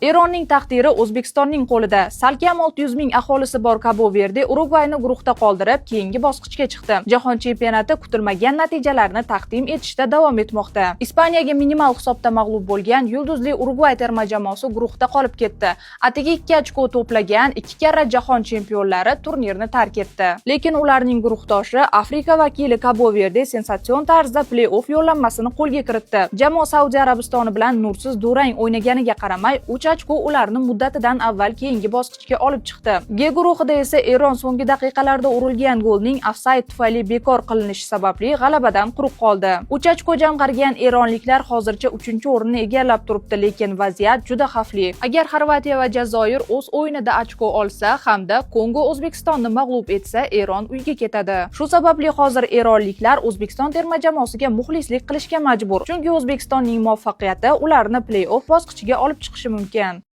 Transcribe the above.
Eronning taqdiri O'zbekistonning qo'lida. Salkam 600 ming aholisi bor Kabo Verde Urugvayni guruhda qoldirib, keyingi bosqichga chiqdi. Jahon chempionati kutilmagan natijalarni taqdim etishda davom etmoqda. Ispaniyaga minimal hisobda mag'lub bo'lgan yulduzli Urugvay terma jamoasi guruhda qolib ketdi. Atigi 2 ochko to'plagan ikki karra jahon chempionlari turnirni tark etdi. Lekin ularning guruhdoshi, Afrika vakili Kabo Verde sensatsion tarzda play-off yo'llanmasini qo'lga kiritdi. Jamoa Saudiya Arabistoni bilan nursiz durang o'ynaganiga qaramay, 3 ochko ularni muddatidan avval keyingi bosqichga olib chiqdi. G guruhida esa Eron so'nggi daqiqalarda urilgan golning ofsayd tufayli bekor qilinishi sababli g'alabadan quruq qoldi. 3 ochko jamg'argan eronliklar hozircha 3-o'rinni egallab turibdi, lekin vaziyat juda xavfli. Agar Xorvatiya va Jazoir o'z o'yinida ochko olsa hamda Kongo O'zbekistonni mag'lub etsa, Eron uyga ketadi. Shu sababli hozir eronliklar O'zbekiston terma jamoasiga muxlislik qilishga majbur. Chunki O'zbekistonning muvaffaqiyati ularni play-off bosqichiga olib chiqishi mumkin.